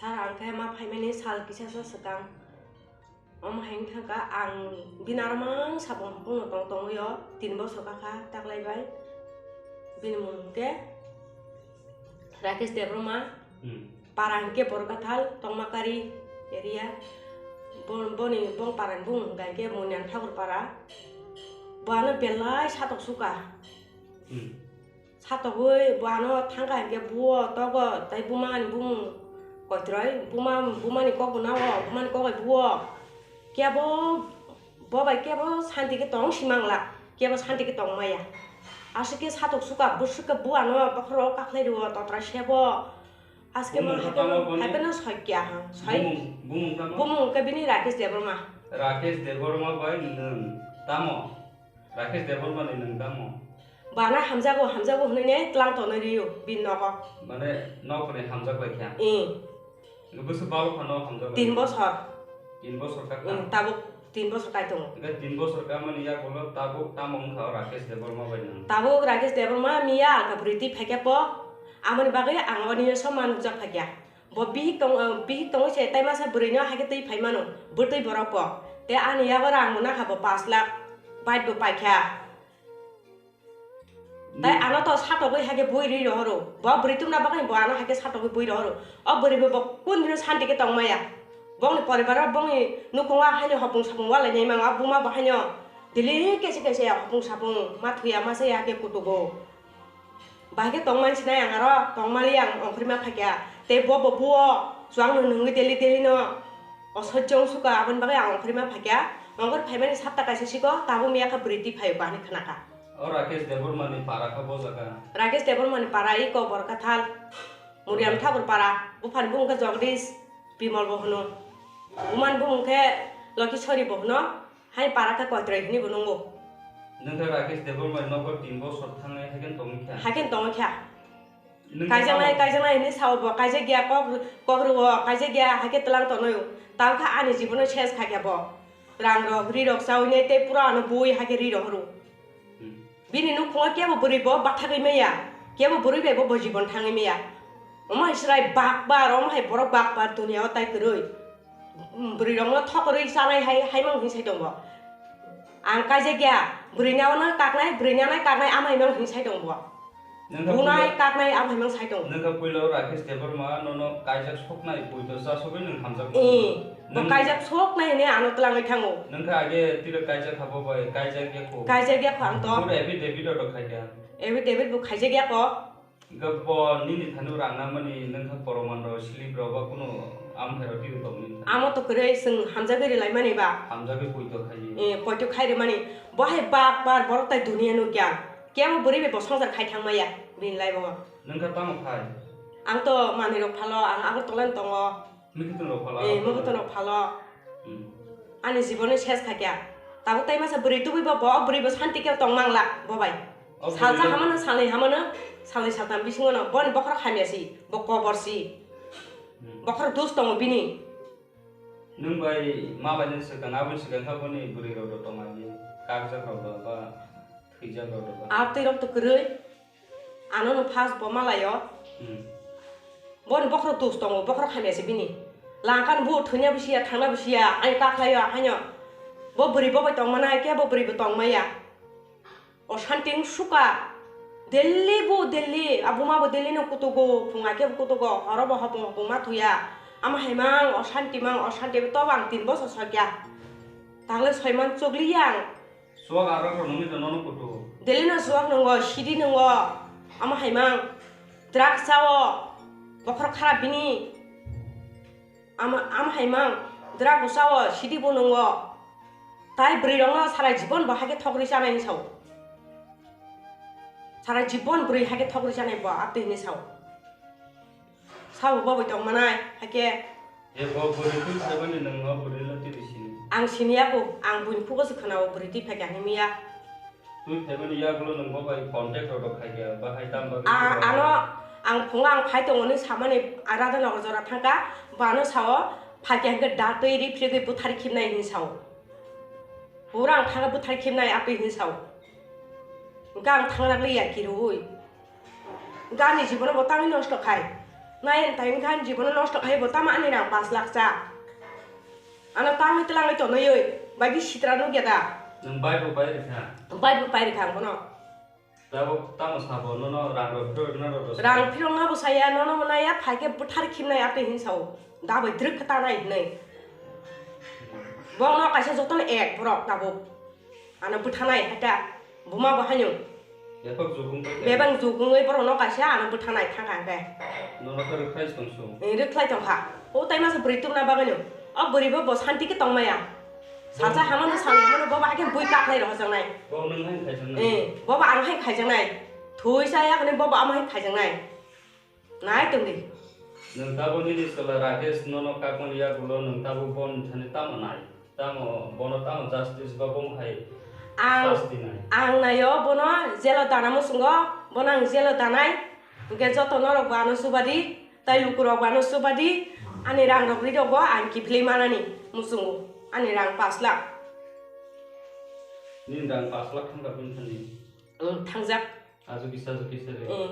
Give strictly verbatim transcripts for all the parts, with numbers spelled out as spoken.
Sir, ang khe ma phaimani sal kisa sa swkang. Omo hai wngkha kha ang bini aro mang sabung hapungno tong tongwi o tin bosor kakha taklai bai. Bini mung khe Rakesh Debbarma. Hmm. Para hwnkhe Borkathal, Tongmakari area. Bo-, boni bong parani bumung hwnkha khe Munian Thakur para. Bo ano belai satok suka. Hmm. Satogwi bo ano thangkha hwnkhe buo togo, tei bumani bumung koitroi, buma, bumani kokbo nao, bumani kok bai buo. Kebo, bo bai kebo santi khe tong simangla, kebo santi khe tong maya. Aswk khe satok suka, bwswk khe buano bokhoro kakhlai rwo, totra sebo. Aske mo Bumung haikhe tamo boni? Haikhe no soi kya ha, soi. Bumung, bumung tamo? Bumung khe bini Rakesh Debbarma. Rakesh Debbarma bai nwng tamo? Rakesh Debbarma ni nwng tamo? Bana hamjago, hamjago hwnwi ne tlang tonwi rw-o bini nogo. Mane nok ni hamjak bai kha? Ee. Bwswk balo phano hamjak bai? Tin bosor. Tin bosor ka kha? Ee, tabuk tin bosor kai tongo. Hwnkhe tin bosor ka mani yagulo tabuk tamo wngkha o Rakesh Debbarma bai nwng? Tabuk Rakesh Debbarma miya alka bwrwi twi phaikhe po, amoni bagwi ang oni somma nukjak phaikha. Bo bihik tong, eh, bihik tongwi se tai masa bwrwino haikhe twi phai mano, bwtwi borok bo. Te ani yago rang bo nakha bo pash lakh, bike bo paikha. Tai Hmm. Ano to satogwi haikhe bui rwi rohoro. Bo bwrwi tongna bagwi bo ano haikhe satogwi bui rohoro. O bwrwi bo, bo kundino santi khe tong maya. Bongni poribar o bongni nukhungo haino hopung sapung walai nai mano. O buma bo haino daily kaisa kaisa hopung sapung ma thuya ma saya khe kutugo. Bahai khe tongmani sinai ang aro tongmali ang ongkhorima phaikha. Tei bo bo buo chuwakno nungwi daily daily no osoijjo wng sukha, aboni bagwi ang ongkhorima phaikha. Ongkhor phaimani sapta kaisa siko tabuk miya kha bwrwi twi phaio bo ani khnakha. O Rakesh Debbarma ni para kha bo jaga? Rakesh Debbarma ni para iko Borkathal, Muriam Thakur para, buphani bumung khe Jagdish, Bimal bo hwno. Bumani bumung khe Lokiswari bo hwno. Hai para khe koitroi hinwi bo nungo. Nwng khe Rakesh Debbarma ni nogo tin bosor thangnai haikhe tongwi kha? Haikhe tongwi kha. Nwng khe Kaijaknai, tamo? Kaijaknai hinwi sao bo, kaijak ya kok, kok rwo, kaijak ya haikhe tlang tonwi. Tamo khe ani jibono ses kha khe bo. Rang rok, ri rok chawi nai tei pura ano bui haikhe ri rok horo. Hmm. Bini nukhungo kebo bwrwi bo bathagwi maya, kebo bwrwi bai bo, bo jibon thangwi maya. Omo hai chwrai bakbar, omo hai borok bakbar duniya o tai kwrwi. Bwrwi rokno thokorwi chanai hai, hai mang hini sai tongo. Ang kaijak ya, bwrwi nano kaknai, bwrwi nanai kaknai, ama hai mang hini sai tongo. Nwng kha Bunai puila, kaknai, ama hai mang sai tongo. Nwng kha puila o Rakesh Debbarma nono kaijak soknai, puito cha sogwi nwng hamjakgo. Ee, bo Nwng kaijak soknai hini ano twlangwi thango. Nwng kha age tiro kaijak habo bai, kaijak ya kho. Kaijak ya kho ang to. Pura affidavit o rok khai kha. Affidavit bo khaijak ya kho. Hwnkhe bo nini thani rang nangmani nwng kha poroman rok, slip rok ba kunu amthai rok twi tongni. Amo to kwrwi chwng hamjagwi rwlaimani ba. Hamjagwi poito khai. Eh, poito khai rwmani. Bo hai bak bar borok tai duniya no gyan. Kebo bwrwi bai bo swngchar khai thang maya bini life o. Nwng kha tamo khai? Ang to manwi rok phalo, ang Agartala ni tongo. Mwkhwtwng rok phalo? Eh, mwkhwtwng rok phalo. Hmm. Ani jibon ni ses kha kya. Tabuk tai masa bwrwi tubui bo, bo bwrwi bo santi khe tong mangla bo bai. O bwrwi salsa no hamano, salnwi hamano, salnwi saltam bisingo no boni bokhorok hamya si, bo kobor si. Hmm. Bokhorok dus tongo bini. Nwng bai ma bai ni swkang, aboni swkang kha boni bwrwi rok do tong ani, kakjak rok do ba thwijak rok do ba. Abtwi rok to kwrwi. Ano no first bo malaio. Hmm. Boni bokhorok dos tongo, bokhorok hamya se bini. Langkhan bo thwina bisiya, thangna bisiya, ani kakhlaio, haino. Bo bwrwi bo bai tongmana, khe bo bwrwi bo tongmaya. O santi wng suka. Delhi bo Delhi, abuma bo Delhi no kutugo, phunga khe bo kutugo, horo bo hopung hopung ma thuya. Ama hai mang, o santi mang, o santi bo tobo ang tin bosor sokya. Tagle soi man chokliya ang. Suak arak rok nungwi tong nono kutu. Delhi no suak nungo, sidi nungo, amo hai mang, drugs chao, bokhorok kharap bini, amo, amo hai mang, drugs bo chao, sidi bo nungo, tai bwrwi rok no sara jibon bo hakhe thok rwi chanai hinwi sao, sara jibon bwrwi hakhe thok rwi chanai bo abtwi hinwi sao. Sabo bo bai tong manai, hakhe. E bo bwrwi twi phaimani nwng o bwrwi no twi sini. Ang sini ya kho, ang buini khugo se khwnao bwrwi twi phaikha hinwi ya. Twi phaimani yagulo nwng bo bai contact rok khai kha, bahai tam bagwi A, twi ano, ang phungo ang phai tongo hinwi samani, a, Radhanagar jora thangkha, bo ano sao, phaikha hwnkhe da twi ri phirigwi bwthari khibnai hinwi sao. Pura ang thangkha bwthari khibnai atwi hinwi sao. Hwnkhe ang thangragli ya kirui. Gani jibono bo tangwi nosto khai. Nai tai wngkha ani jibono nosto khai bo tamo ani rang pash lakh cha. Ano tangwi twlangwi tonwi bai di sitra nukya da. Nwng bike bo pai rikha. Bike bo pai rikha ang bono. Tabuk tamo sabo nono rang rok phirok na rok. Rang phirok na bo saya nono mwnaya phaikhe bwthar khimnai atwi hin sao. Da bai drwk kha tanai hinwi. Bongno kaisa jotono ek borok tabuk. Ano bwthanai hata buma bo haino. Bebak jukung bai. Bebak jukungwi borokno kaisa ano bwthanai thangkha hwnkhe. Nono khe rwkhlai tongsu. Eh, rwkhlai tongkha. O tai masa bwrwi tubuna bagwino. O bwrwi bo, bo santi khe tongmaya. Salsa hamano sal hamano bobo hakhe bui kaklai rohorjaknai. Bo nwng hai khaijaknai. Eh, bobo ang hai khaijaknai. Thwi cha yakhwni bobo amo hai khaijaknai. Nai tongdi. Nwng tabuk nini chwla Rakesh nono kakmani yagulo nwng tabuk bon thani tamo nai? Tamo bono tamo justice ba bong hai Ang, sasti nai? Ang naio bono jelo dana muchungo, bono ang jelo danai. Hwnkhe joto norok bo ano chubadi, tai lukurok bo ano chubadi. Ani rang rok ri rok bo ang kiphilwi manani muchungo. Ani rang pash lakh. Nini rang pash lakh thangkha bini thani? Ang thangjak. Ajo kisa, ajo kisa re. Eh.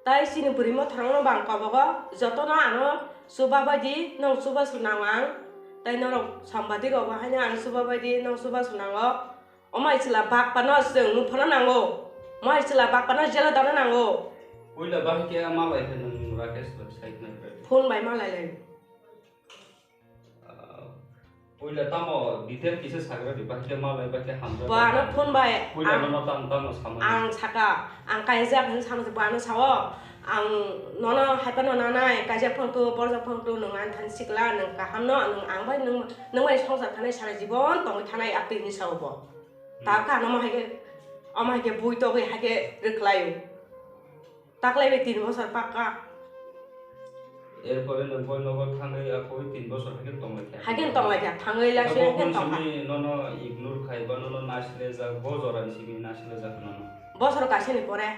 Tai chini bwrwi motharokno bang kobogo, jotono ano chuba bai di, nwng chuba swnang ang. Tai norok sambadi rok bo haino ano chuba bai di, nwng chuba swnango. O mai chwla bak phano chwng nuk phano nango. Mai chwla bak phano jelo dana nango. Puila bahai khe malai khe nwng Rakesh bai sai khna khe. Phone bai malai lai. Ah, puila tamo detail kisa sagra di, bahai khe malai, bahai khe hamjak. Bo ano phone bai. Puila ang, nono tamo, tamo samani. Ang saka, ang kaijak hwn samani, bo ano sao, ang nono hai phano nanai, kaijak phano tu, borjak phano tu, nwng ani thani sikla, nwng kaham no, nwng ang bai, nwng, nwng bai songsar thanai sara jibon tongwi thanai, atwi hinwi sao bo. Hmm. Ta kha, nomo hai khe, omo hai khe bui togwi hai khe rwkhlaio. Taklai bai tin bosor pakka. Erpore nwng boi nogo thangwi akhoi tin bosor haikhe tonglaikha. Haikhe tonglaikha, thangwi laiswi haikhe tongkha. Simi nono ignore khai ba nono naisle jak, bo jorani simi naisle jak nono. Bosor kaisani pore.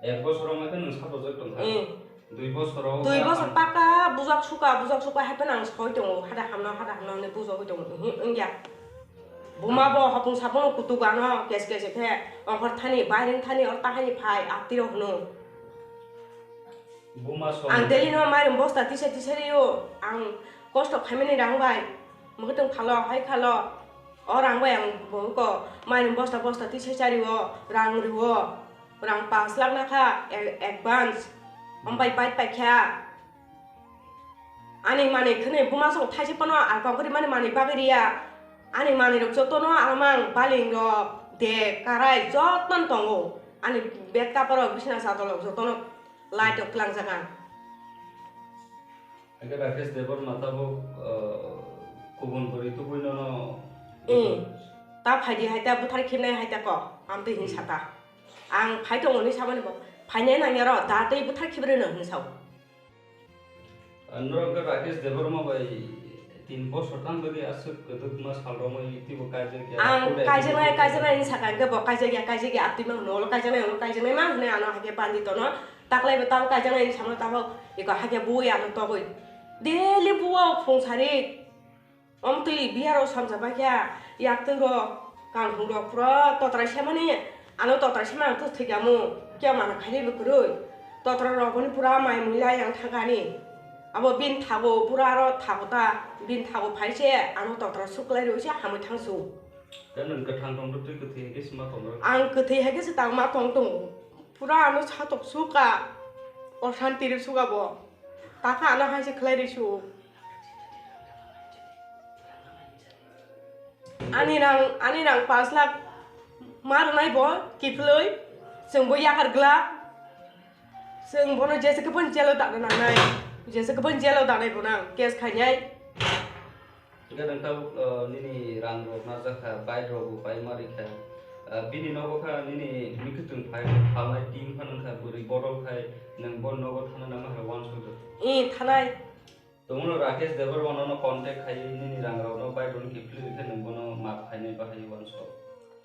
Ek bosor wngkha nwng sapojak tongkha. Eh. Dui bosor o. Dui bosor pakka bujak suka, bujak suka haikhe nang soi tongo, hada hamno, hada hamno hinwi bujagwi tongo, wngya. Buma bo hopung sapono kutuk ano kes kes khe ongkhor thani, bairing thani, or tahani phai, atwi rok hwno. Buma song. Ang daily no mairum bosta tisa tisa rio, ang kosto khaimani rang bai, mwkhwtwng khalo, hai khalo, o rang bai ang bo ko mairum bosta bosta tisa chario, rang rio, rang pash lakh nakha, a-, advance, ombai bike paikha. Ani manwi khwnwi buma song thaisa phano alkam kwrwi mani manwi bagwi riya. Ani manwi rok jotono almang, baling rok, de, karai jotono tongo. Ani bed kapar rok, bisna chador rok jotono light rok twlangjak ang. Haikhe Rakesh Debbarma tabuk, uh, kubun kwrwi tubui nono. Eh, ta phaidi hai ta buthar khibnai hai ta kok, amtwi hin sata. Ang phai tongo hinwi samani bo, phainai nangya ro, da tei buthar khibrwi no hin sao. Norok khe Rakesh Debbarma bai tin bosor tang bagwi aswk kwdwkma sal romwi twibo kaijakya. Ang kaijaknai, kaijaknai hinwi sakha, hwnkhe bo kaijakya, kaijakya, atwi mang nolo kaijaknai, ulo kaijaknai mang hinwi ano haikhe bandi tono. Taklai bo tamo kaijaknai hinwi samano tamo eko haikhe bui ano togwi. Daily bui o phung sari. Omtwi biyaro samsa baikha, yaktwi rok, kanghung rok pura totrai semani, ano totrai semani ang thwi kamo, kya mana khainai bo kwrwi. Totra rok boni pura mai mui lai ang thangkani. Abo bini thago pura aro thago ta, bini thago phai se ano totra suklai rwi se hamwi thangsu. Da nwng kwthang tong twi kwthwi hai khe sima tong rw. Ang kwthwi hai khe se tang ma tong tongo. Pura ano satok suka, oshanti rw suka bo. Takha ano hai se khlai rw su. Ani rang, ani rang pash lakh ma rwnai bo kiphilwi, chwng bo yakar glak, chwng bono jesa khe phano jelo dana nangnai, jesa khe phano jelo danai bono ang case khainai. Hwnkhe nwng tabuk, uh, nini rang rok narwkha, bike rok bo paima rikha, uh, bini nogo kha nini mikhutung phai phalnai team phano wngkha, bwrwi bodol khai nwng bo nogo thangna nangma hai wansukjak. Ee, thanai. Tongmano Rakesh Debbarma nono contact khai nini rang rokno bai rwni kiphilwi rwkhe nwng bono map khainai bahai wansuk.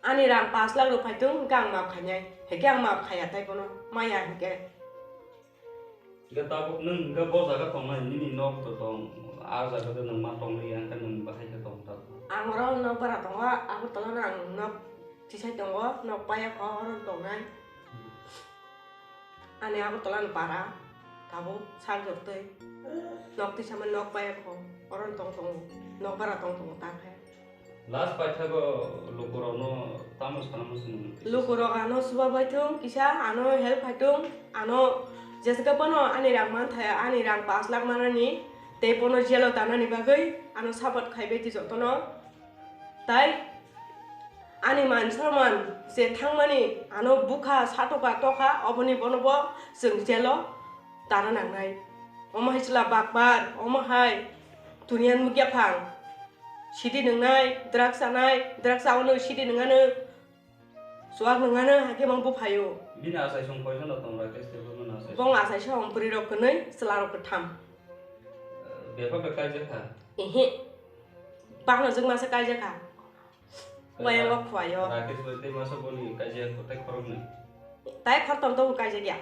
Ani rang pash lakh rok phai thung hwnkhe ang map khainai. Hwnkhe ang map khaiya tai bono maya hwnkhe. Hwnkhe tabuk nwng hwnkhe bo jaga tongnai nini nok to tong, a jaga de nwng ma tongli ya hwnkhe nwng bahai khe tong tabuk. Ang oro nok bara tongo, Agartala no ang nok tisai tongo, nok paya kho oro tongnai. Ani Agartala ni para. Tabuk sal jortwi nok twi sama nok baya kho, oro tong tongo, nok bara tong tongo ta khe. Last paithago lukurokno tamo sana muchung? Lukurok ano suba baithung kisa, ano help phaithung, ano jesaka bono ani rang manthaya, ani rang pash lakh manani, tei bono jelo tanani bagwi ano support khaibai twi jotono. Tai ani man sorman je thangmani ano bukha satoka tokha, oboni bono bo chwng jelo tana nangnai. Omo hai chwla bakbar, omo hai duniya nukya phang. Sidi nwngnai, drugs chanai, drugs chaono sidi nwngnano, chuak nwngnano, hakhe mang buphaio. Bini achaisong koijon rok tong Rakesh tei bumani achaisong? Bong achaisong bwrwi rok kwnwi, chwla rok kwtham. Bepha bepha kaijak kha? Ehe. Bakno jwk masa kaijak kha. Wayang o khwlaio. Rakesh bai tei masa boni kaijak kho tei khoroknwi? Tai khoroktham tongo kaijakya.